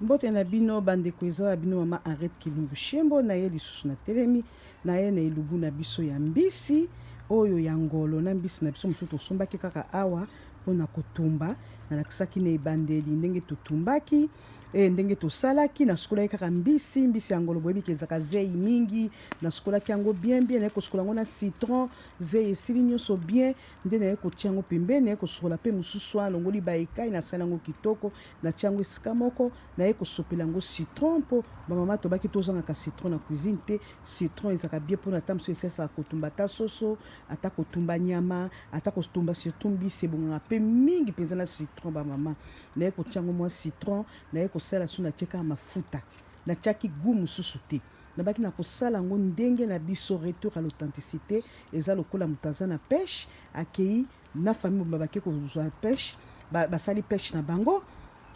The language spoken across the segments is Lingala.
Mbote na bino bandeko, eza ya bino mama Henriette Kilumbu Shembo. Na ye lisusu na telemi na ye na elubu na biso ya mbisi oyo ya ngolo na mbisi na biso mosusu tosombaki kaka awa mpona kotumba. Nalakisaki na ebandeli ndenge totumbaki e ndenge tosalaki. Nasukolaki kaka mbisi, mbisi ya ngolo boyebi ke ezalaka zei mingi. Nasukolaki yango bien bien, naye kosukola yango na citron, zei esili nyonso bien, nde naye kotia yango pembeni. Naye kosukola mpe mosusu wana, longoli baekai, nasali yango kitoko, natia yango esika moko, naye kosopela yango citron, mpo bamama tobaki tozangaka citron na cuisine te. Citron ezalaka bien mpona ata mosusu esalisaka kotumba ata soso, ata kotumba nyama, ata kotumba surtout mbisi, ebongaka mpe mingi mpenza na citron. Bamama, naye kotia yango mwa citron, naye kosala so, natie kaka mafuta, natiaki goût mosusu te. Nabaki na kosala yango ndenge na biso, retour à l'authenticité. Eza lokola moto aza na pêche, akei na famille mobimba, bake kozwa pêche, basali pêche na bango,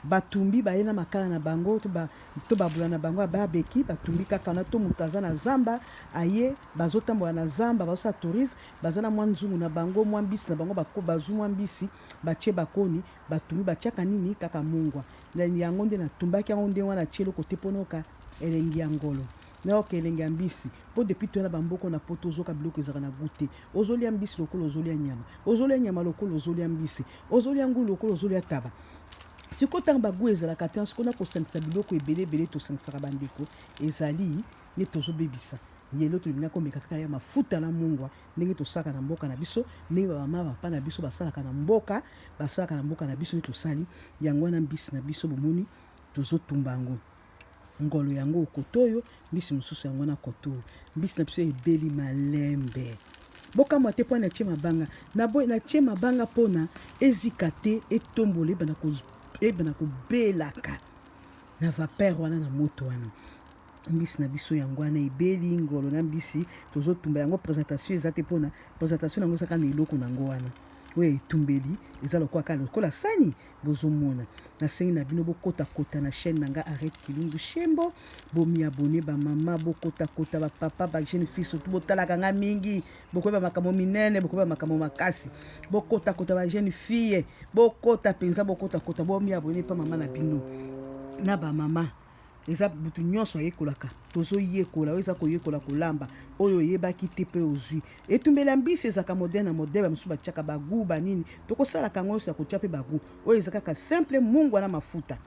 batumbi, baye na makala na bango to babula na bango ya barbecue, batumbi kaka wana. To moto aza na zamba, aye, bazotambola na zamba, bazosala tourisme, baza na mwa nzungu na bango, mwa mbisi na bango, bazwi mwa mbisi, batie bakoni, batumbi, batiaka nini kaka mungwa. Yango nde natumbaki yango ndenge wana, atie eloko te mpona oka elengi ya ngolo, nayoka elengi ya mbisi. Mpo depuis toya na bamboko na Poto, ozoka biloko ezalaka na goût te. Ozolia mbisi lokola ozolia nyama, ozolia nyama lokola ozolia mbisi, ozolia ngulu lokola ozolia taba. Sikoyo ntango bagoût ezalaka te, sikoyo na kosangisa biloko ebele ebele tosangisaka, bandeko, ezali nde tozobebisa. Lelo tolinga komeka kaka ya mafuta na mungwa, ndenge tosalaka na mboka na biso, ndenge bamama bapa na biso basalaka na mboka, basalaka na mboka na biso, nde tosali yango wana. Mbisi na biso bomoni, tozotumba yango, ngolo yango koto oyo, mbisi mosusu yango wana koto oyo. Mbisi na biso ebeli malembe. Bokamwa te mpo natie mabanga, natie mabanga mpona ezika te, etombola, ebanda kobelaka na vapeur wana, na moto wana. Mbisi na biso yango wana ebeli, ngolo na mbisi tozotumba yango. Présentation eza te, mpona présentation yango ezaka na eloko nango wana oyo etumbeli, eza lokola kaka lokola sani bozomona. Nasengi na bino bokotakota na chaîne na nga Henriette Kilundu Shembo, bomiabonner. Bamama bokotakota, bapapa, bajeune fille surtout, botalaka nga mingi, bokoyeba makambo minene, bokoyeba makambo makasi. Bokotakota, bajeune fille bokota mpenza, bokotakota, bomiabonner mpa mama na bino na bamama. Eza butu nyonso ayekolaka, tozoyekola. Oyo eza koyekola kolamba oyo oyebaki te mpe ozwi. Etumbeli ya mbisi ezalaka modèle na modèle, bamosusu batiaka bagoût banini, tokosalaka yango nyonso ya kotia mpe bagoût. Oyo eza kaka simple, mungwa na mafuta.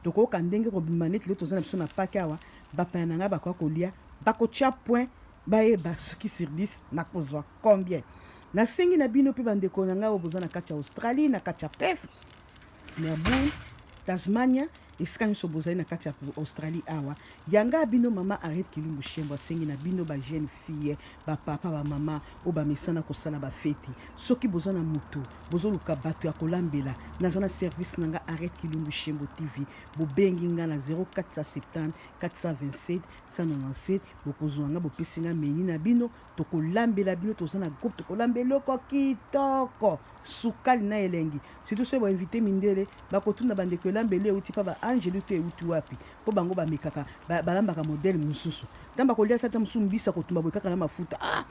Tokoyoka ndenge kobima neti lelo toza na biso na Pâques awa. Bapaya na ngai bakoya kolia, bakotia point, bayeba soki sur 10 nakozwa combien. Nasengi na bino mpe bandeko na ngai oyo boza na kati ya Australie, na kati ya Perth, Melbourne, Tasmania, esika nyonso bozali na kati ya Australie awa, yanga bino mama Henriette Kilumbu Shembo asengi na bino, bajeune fille, bapapa, bamama oyo bamesana kosala bafeti, soki boza na motu, bozoluka bato ya kolambela, naza na service na nga Henriette Kilumbu Shembo TV. Bobengi nga na 0470 427 197, bokozwa nga, bopesi nga menu na bino, tokolambela bino. Toza na groupe, tokolamba eloko kitoko, sukali na elengi. Surtout soki boinviter mindele, bakotuna: "Bandeko, elambeli euti mpa baangelu to euti wapi?" Mpo bango bamekaka, balambaka modèle mosusu. Ntango bakolia tata mosusu mbisi akotumba boye kaka na mafuta, "Ah,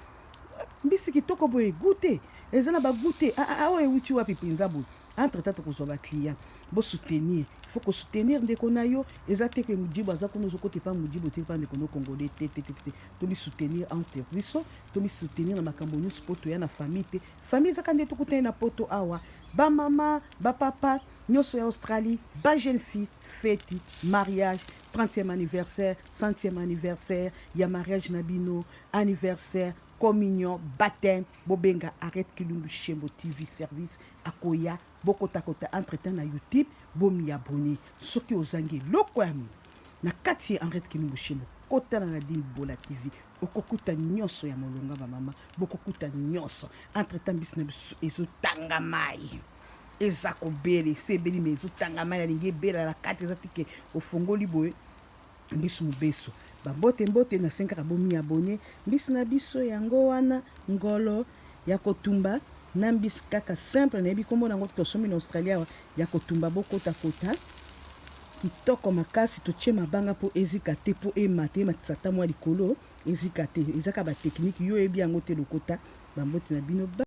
mbisi kitoko boye, goût te, eza na bagoût te, ah, ah, oyo euti wapi mpenza boye?" Entre temps tokozwa baclient. Bosoutenir, il faut kosoutenir ndeko na yo. Eza te ke Mujibu aza kuna, ozokota epa Mujibu te, epa ndeko no congolais te, te, te, te. Tomisoutenir entre biso, tomisoutenir na makambo nyonso, mpo toya na famille te. Famille ezaka nde tokutani na Poto awa. Bamama, bapapa nyonso ya Australie, bajeune fille, feti, mariage, 30e anniversaire, 100e anniversaire ya mariage na bino, anniversaire, communion, baptême, bobenga Henriette Kilumbu Shembo TV service, akoya. Bokotakota entre temps na YouTube, bomiabonner. Soki ozangi eloko ya na kati ya Henriette Kilumbu Shembo, kotala na Dine Bola TV, okokuta nyonso ya molonga. Bamama bokokuta nyonso. Entre temps mbisi na biso ezotanga mai, eza kobela, esi ebeli me ezotanga mai, alingi ebela na kati. Eza tike ofongoli boye, mbisu mobeso. Bambote, mbote. Nasengi kaka bomiabonner. Mbisi na biso yango wana, ngolo ya kotumba na mbisi kaka simple, nayebi nkombo nango, tosombi na Australie awa, ya kotumba. Bokotakota, kitoko makasi. Totie mabanga mpo ezika te, mpo emata, ematisa ata mwa likolo, ezika te. Ezaka batechnique, yo oyebi yango te, lokota. Bambote na bino.